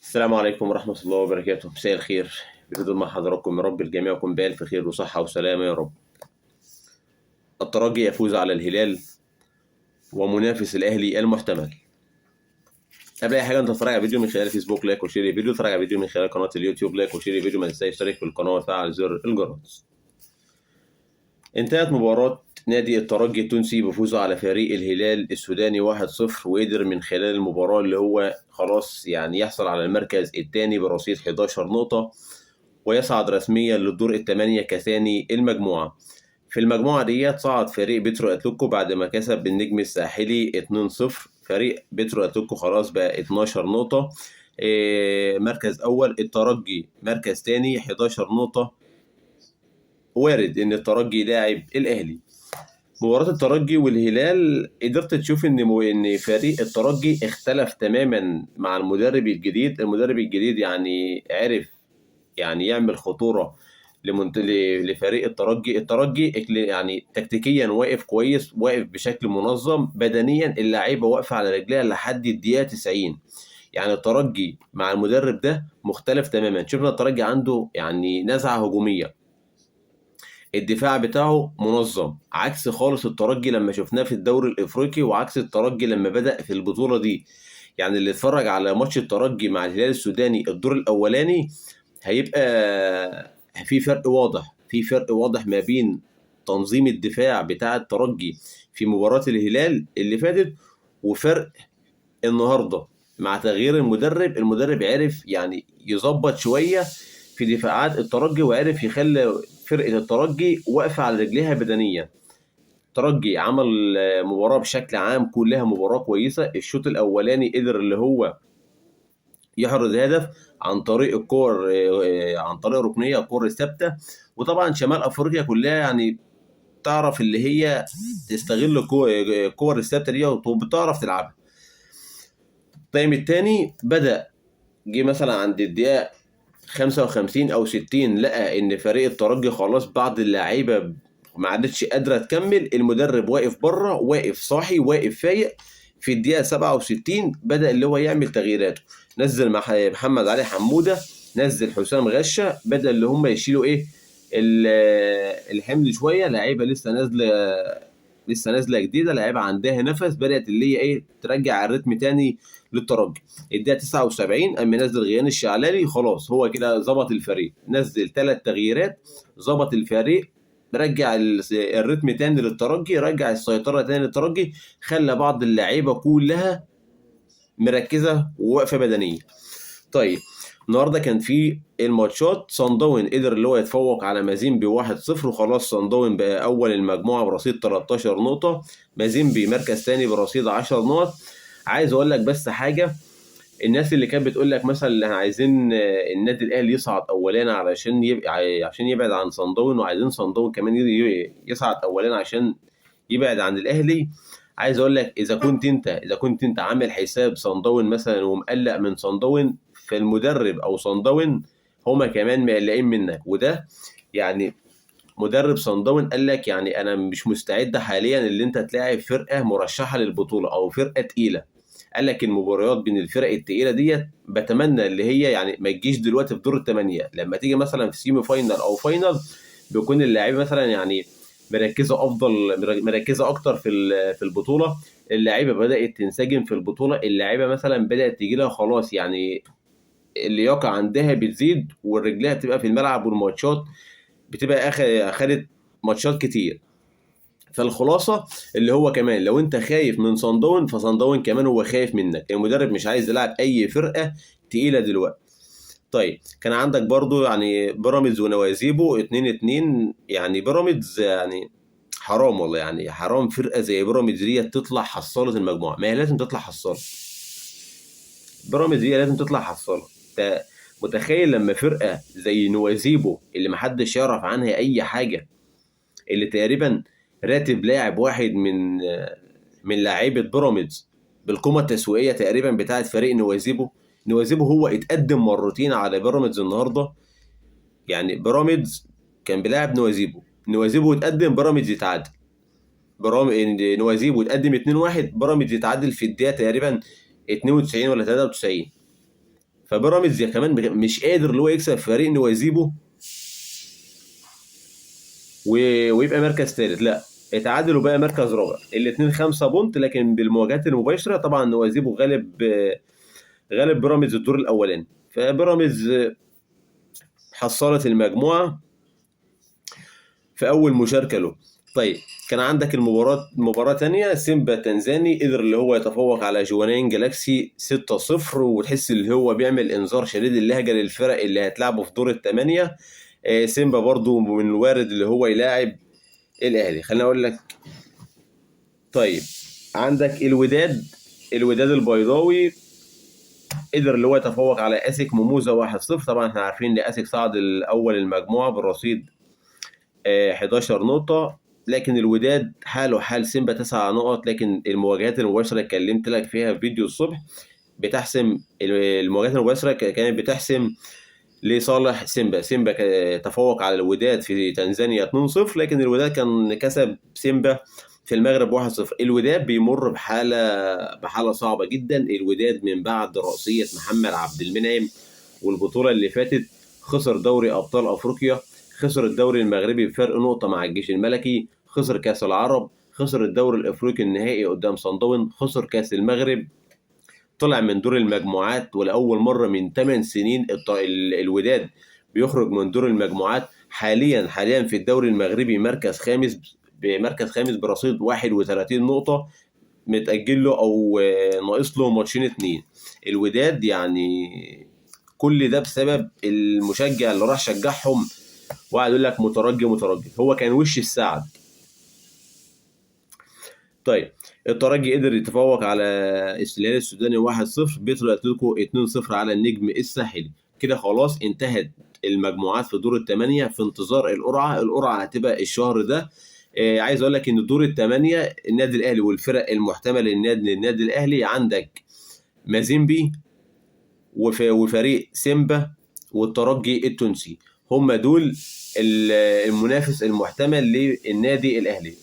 السلام عليكم ورحمة الله وبركاته. مساء الخير، بجد مع حضراتكم، يا رب الجميع يكون بألف خير وصحة وسلامة يا رب. الترجي يفوز على الهلال ومنافس الأهلي المحتمل. قبل أي حاجة، أنت تتفرج على فيديو من خلال فيسبوك like و share الفيديو، تتفرج على فيديو من خلال قناة اليوتيوب like و share الفيديو، ما تنساش تشترك في القناة وتفعل زر الجرس. انتهت مباراة نادي الترجي التونسي بفوزه على فريق الهلال السوداني 1-0، وقدر من خلال المباراة اللي هو خلاص يعني يحصل على المركز الثاني برصيد 11 نقطة، ويصعد رسميا للدور الثمانية كثاني المجموعة. في المجموعة ديت صعد فريق بيترو اتلتيكو بعد ما كسب النجم الساحلي 2-0. فريق بيترو اتلتيكو خلاص بقى 12 نقطة، مركز أول. الترجي مركز ثاني 11 نقطة. وارد ان الترجي لاعب الاهلي. مباراة الترجي والهلال قدرت تشوف ان فريق الترجي اختلف تماما مع المدرب الجديد. المدرب الجديد يعني عرف يعني يعمل خطورة لفريق الترجي. الترجي يعني تكتيكيا واقف كويس، واقف بشكل منظم، بدنيا اللعيبة واقفة على رجليها لحد الدقيقة 90. يعني الترجي مع المدرب ده مختلف تماما. شفنا الترجي عنده يعني نزعة هجومية، الدفاع بتاعه منظم، عكس خالص الترجي لما شفناه في الدوري الافريقي، وعكس الترجي لما بدأ في البطولة دي. يعني اللي اتفرج على ماتش الترجي مع الهلال السوداني الدور الاولاني هيبقى في فرق واضح، في فرق واضح ما بين تنظيم الدفاع بتاع الترجي في مباراة الهلال اللي فاتت وفرق النهارده مع تغيير المدرب. المدرب عرف يعني يظبط شوية في دفاعات الترجي، وعرف يخلي فرقة الترجي واقفة على رجليها بدنيا. الترجي عمل مباراة بشكل عام كلها مباراة كويسة. الشوط الأولاني قدر اللي هو يحرز هدف عن طريق الكور، عن طريق ركنية الكور الثابتة. وطبعا شمال أفريقيا كلها يعني تعرف اللي هي تستغل الكور الثابتة دي وبتعرف تلعبها. ال time الثاني بدأ جه مثلا عند الدقيقة 55 أو 60، لقى إن فريق الترجي خلاص بعض اللعيبة ما عادتش قادرة تكمل. المدرب واقف بره، واقف صاحي، واقف فايق. في الدقيقة 67 بدأ اللي هو يعمل تغييراته، نزل محمد علي حمودة، نزل حسام غشة، بدأ اللي هم يشيلوا إيه الحمل شوية. لعيبة لسه نازلة جديدة، لعيبة عندها نفس، بدأت اللي هي إيه ترجع الريتم تاني للترجي. الدقيقة 79 قام نزل غيان الشعلالي، خلاص هو كده ظبط الفريق، نزل 3 تغييرات ظبط الفريق، رجع الريتم تاني للترجي، رجع السيطرة تاني للترجي، خلى بعض اللعيبة كلها مركزة وواقفة بدنيا. طيب النهارده كان في الماتشات، صنداون قدر اللي هو يتفوق على مازيمبي 1-0، وخلاص صنداون بقى أول المجموعة برصيد 13 نقطة، مازيمبي مركز تاني برصيد 10 نقط. عايز أقول لك بس حاجة، الناس اللي كانت بتقول لك مثلا اللي عايزين النادي الأهلي يصعد أولاني عشان يبعد عن صنداون، وعايزين صنداون كمان يصعد أولاني عشان يبعد عن الأهلي. عايز أقول لك إذا كنت أنت عامل حساب صنداون مثلا ومقلق من صنداون، فالمدرب أو صنداون هما كمان مقلقين منك. وده يعني مدرب صنداون قال لك يعني أنا مش مستعد حاليا اللي أنت تلاعب فرقة مرشحة للبطولة أو فرقة تقيلة. قال لك المباريات بين الفرق التقيلة ديت بتمنى اللي هي يعني ما تجيش دلوقتي في دور الثمانية، لما تيجي مثلا في semi final أو final بيكون اللاعب مثلا يعني مركزة أفضل، مركزة أكتر في البطولة، اللاعيبة بدأت تنسجم في البطولة، اللاعيبة مثلا بدأت تيجي لها خلاص يعني اللياقة عندها بتزيد والرجلها بتبقى في الملعب، والماتشات بتبقى أخدت ماتشات كتير. فالخلاصة اللي هو كمان لو انت خايف من صنداون فصنداون كمان هو خايف منك، المدرب مش عايز يلعب اي فرقة تقيلة دلوقتي. طيب كان عندك برضو يعني بيراميدز ونوازيبو 2-2. يعني بيراميدز يعني حرام والله، يعني حرام فرقة زي بيراميدز دي تطلع حصالة المجموعة، ما هي لازم تطلع حصالة، بيراميدز دي لازم تطلع حصالة. انت متخيل لما فرقة زي نوازيبو اللي محدش يعرف عنها اي حاجة، اللي تقريبا راتب لاعب واحد من لاعيبة بيراميدز بالقيمة التسويقية تقريبا بتاعت فريق نوازيبو. نوازيبو هو اتقدم مرتين على بيراميدز النهارده، يعني بيراميدز كان بيلاعب نوازيبو، نوازيبو اتقدم، بيراميدز يتعادل، نوازيبو اتقدم 2-1، بيراميدز يتعادل في الدقيقة تقريبا 92 ولا 93. فبيراميدز كمان مش قادر اللي هو يكسب فريق نوازيبو ويبقى مركز ثالث، لا اتعادل وبقى مركز رابع، الاثنين 5 point. لكن بالمواجهات المباشرة طبعا نوازيبو غالب بيراميدز الدور الاولاني، فبيراميدز حصلت المجموعة في اول مشاركة له. طيب كان عندك مباراة تانية، سيمبا تنزاني قدر اللي هو يتفوق على جوانين جالاكسي 6-0، وتحس اللي هو بيعمل انذار شديد اللهجة للفرق اللي هتلعبه في دور الثمانية. سيمبا برضو من الوارد اللي هو يلاعب الاهلي. خليني اقول لك. طيب عندك الوداد البيضاوي قدر اللي هو يتفوق على اسك ميموزا 1-0. طبعا احنا عارفين ان اسك صعد الاول المجموعة بالرصيد 11 نقطة، لكن الوداد حاله حال سيمبا 9 نقط. لكن المواجهات المباشرة اللي اتكلمت لك فيها في فيديو الصبح بتحسم، المواجهات المباشرة كانت بتحسم لصالح سيمبا. سيمبا تفوق على الوداد في تنزانيا 2-0، لكن الوداد كان كسب سيمبا في المغرب 1-0. الوداد بيمر بحالة صعبة جدا. الوداد من بعد رأسية محمد عبد المنعم والبطولة اللي فاتت خسر دوري أبطال أفريقيا، خسر الدوري المغربي بفرق نقطة مع الجيش الملكي، خسر كأس العرب، خسر الدوري الأفريقي النهائي قدام صن داونز، خسر كأس المغرب، طلع من دور المجموعات. ولأول مرة من 8 سنين الوداد بيخرج من دور المجموعات. حاليا في الدوري المغربي بمركز خامس برصيد 31 نقطة، متأجل له أو ناقص له ماتشين 2. الوداد يعني كل ده بسبب المشجع اللي راح شجعهم وقعد يقول لك مترجي مترجي، هو كان وش السعد. طيب الترجي قدر يتفوق على الهلال السوداني 1-0، بيترو اتلتيكو 2-0 على النجم الساحلي. كده خلاص انتهت المجموعات في دور الثمانية، في انتظار القرعة. القرعة هتبقى الشهر ده. عايز اقول لك ان دور الثمانية النادي الاهلي والفرق المحتمل للنادي الاهلي عندك مازيمبي وفريق سيمبا والترجي التونسي، هم دول المنافس المحتمل للنادي الاهلي.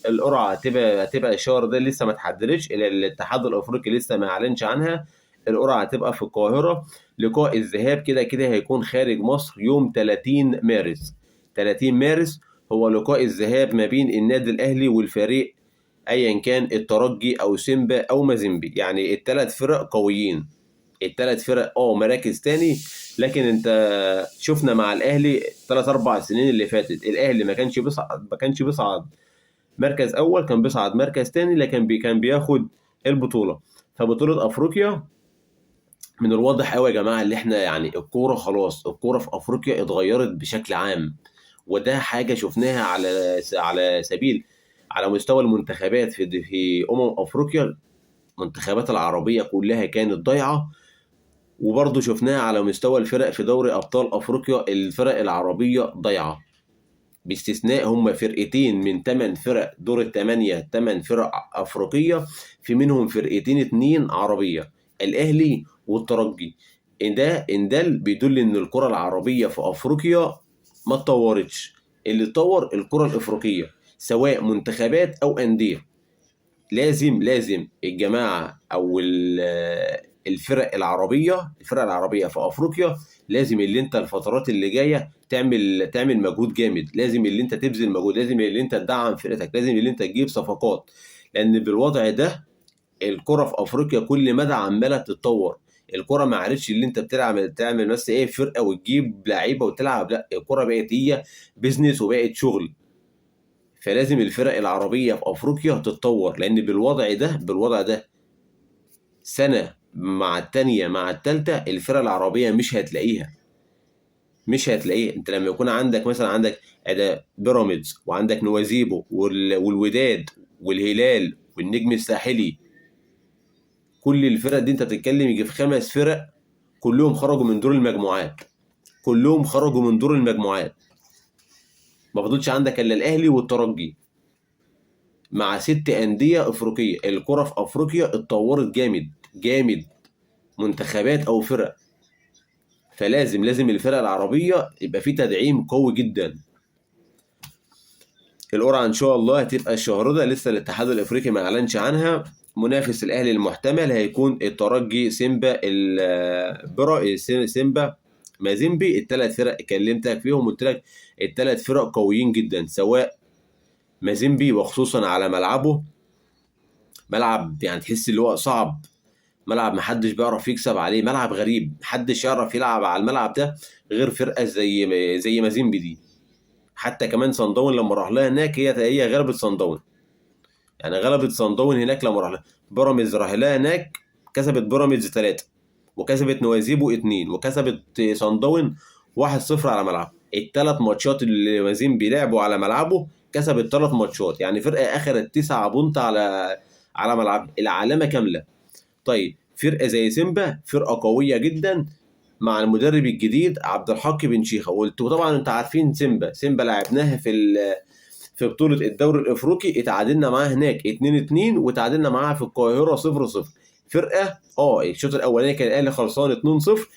القرعة هتبقى الشهر ده، لسه ما اتحددتش، الاتحاد الافريقي لسه ما اعلنش عنها. القرعة هتبقى في القاهرة. لقاء الذهاب كده كده هيكون خارج مصر يوم 30 مارس. 30 مارس هو لقاء الذهاب ما بين النادي الاهلي والفريق ايا كان الترجي او سيمبا او مازيمبي. يعني الثلاث فرق قويين، الثلاث فرق مراكز تاني، لكن انت شفنا مع الاهلي 3-4 سنين اللي فاتت الاهلي ما كانش بيصعد مركز اول، كان بيصعد مركز تاني، لكن كان بياخد البطولة. فبطوله افريقيا من الواضح قوي يا جماعة اللي احنا يعني الكورة خلاص، الكورة في افريقيا اتغيرت بشكل عام، وده حاجة شفناها على سبيل على مستوى المنتخبات في افريقيا. المنتخبات العربية كلها كانت ضايعة، وبرضه شفناها على مستوى الفرق في دوري ابطال افريقيا، الفرق العربية ضايعة باستثناء هم فرقتين من 8 فرق دور الثمانية، 8 فرق افريقية في منهم فرقتين 2 عربية، الاهلي والترجي. ان ده بيدل ان الكره العربية في افريقيا ما اتطورتش، اللي اتطور الكره الافريقية سواء منتخبات او اندية. لازم الجماعة او الفرق العربية في افريقيا لازم اللي انت الفترات اللي جاية تعمل مجهود جامد، لازم اللي انت تبذل مجهود، لازم اللي انت تدعم فرقتك، لازم اللي انت تجيب صفقات، لان بالوضع ده الكره في افريقيا كل مدى عماله تتطور. الكره ما عرفتش اللي انت بتلعب تعمل بس ايه فرقه وتجيب لعيبة وتلعب، لا الكره بقت هي بيزنس وبقت شغل. فلازم الفرق العربية في افريقيا تتطور، لان بالوضع ده سنة مع الثانية مع الثالثة الفرق العربية مش هتلاقيها. انت لما يكون عندك مثلا عندك اداء بيراميدز وعندك نوازيبو والوداد والهلال والنجم الساحلي، كل الفرق دي انت بتتكلم يجي في 5 فرق كلهم خرجوا من دور المجموعات، ما فضلش عندك الا الاهلي والترجي مع 6 اندية افريقية. الكره في افريقيا اتطورت جامد جامد، منتخبات او فرق، فلازم الفرق العربية يبقى في تدعيم قوي جدا. القرعة ان شاء الله هتبقى الشهر ده، لسه الاتحاد الافريقي ما اعلنش عنها، منافس الاهلي المحتمل هيكون الترجي، سيمبا، سيمبا، مازيمبي. الثلاث فرق كلمتك فيهم، قلت لك الثلاث فرق قويين جدا، سواء مازيمبي وخصوصا على ملعبه، ملعب يعني تحس اللي هو صعب، ملعب محدش بيعرف يكسب عليه، ملعب غريب محدش يعرف يلعب على الملعب ده غير فرقه زي مازيمبي دي. حتى كمان صن داون لما راح لها هناك هي غلبت صن داون، يعني غلبت صن داون هناك لما راح لها. بيراميدز راح لها هناك كسبت بيراميدز 3، وكسبت نوازيبو 2، وكسبت صن داون 1-0 على ملعبه. الثلاث ماتشات اللي مازيمبي لعبوا على ملعبه كسبت 3 ماتشات، يعني فرقه اخرت 9 point على ملعبها، العلامة كاملة. طيب فرقه زي سيمبا فرقه قوية جدا مع المدرب الجديد عبد الحق بن شيخه، وطبعا انتوا عارفين سيمبا لعبناها في بطوله الدوري الافريقي، اتعادلنا معاها هناك 2-2، وتعادلنا معاها في القاهرة 0-0. فرقه الشوط الاولاني كان الاهلي خلصان 2-0،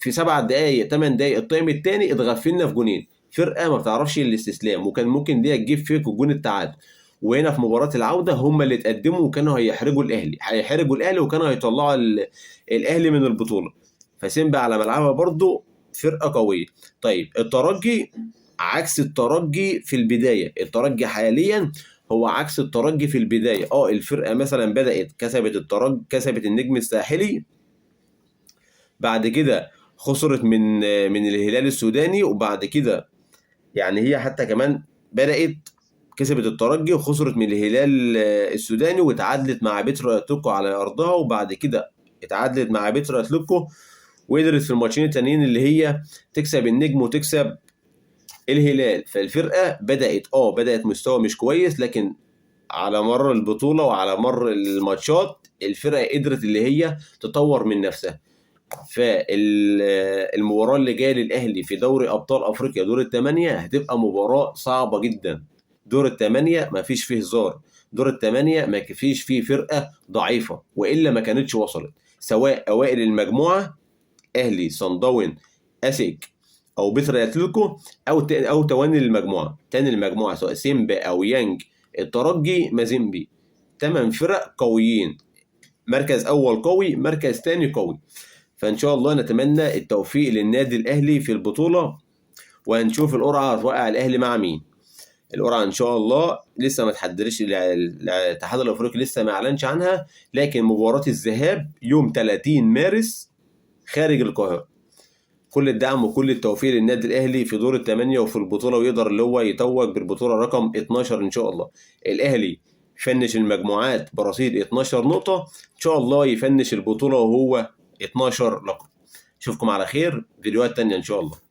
في 7 دقائق 8 دقائق ال time الثاني اتغفلنا في جونين. فرقه ما بتعرفش الاستسلام، وكان ممكن دي تجيب فيك الجون التعادل. وهنا في مباراة العودة هم اللي اتقدموا وكانوا هيحرجوا الاهلي، وكانوا هيطلعوا الاهلي من البطولة. فسيمبا على ملعبها برضو فرقه قوية. طيب الترجي عكس الترجي في البداية، الترجي حاليا هو عكس الترجي في البداية. الفرقة مثلا بدات كسبت الترجي، كسبت النجم الساحلي، بعد كده خسرت من الهلال السوداني، وبعد كده يعني هي حتى كمان بدات كسبت الترجي وخسرت من الهلال السوداني، وتعادلت مع بيترو اتلتيكو على ارضها، وبعد كده اتعادلت مع بيترو اتلتيكو، وقدرت في الماتشين التانيين اللي هي تكسب النجم وتكسب الهلال. فالفرقه بدات مستوى مش كويس، لكن على مر البطولة وعلى مر الماتشات الفرقة قدرت اللي هي تطور من نفسها. فالمباراه اللي جاية للاهلي في دوري ابطال افريقيا دور الثمانية هتبقى مباراة صعبة جدا. دور الثمانية ما فيش فيه هزار، دور الثمانية ما فيش فيه فرقه ضعيفة، والا ما كانتش وصلت، سواء اوائل المجموعة اهلي، صن داون، اسيك او بيترا اتلتيكو، او تواني المجموعة، تاني المجموعة سواء سيمبا او يانج، الترجي، مازيمبي. 8 فرق قويين، مركز اول قوي، مركز تاني قوي. فان شاء الله نتمنى التوفيق للنادي الاهلي في البطولة، وهنشوف القرعة هتوقع الاهلي مع مين. القرعة ان شاء الله لسه ما تحددش، الاتحاد الافريقي لسه ما اعلنش عنها، لكن مباراة الذهاب يوم 30 مارس خارج القاهرة. كل الدعم وكل التوفيق للنادي الاهلي في دور الثمانية وفي البطولة، ويقدر اللي هو يتوج بالبطولة رقم 12 ان شاء الله. الاهلي فنش المجموعات برصيد 12 نقطة، ان شاء الله يفنش البطولة وهو 12 لقب. اشوفكم على خير فيديوهات تانية ان شاء الله.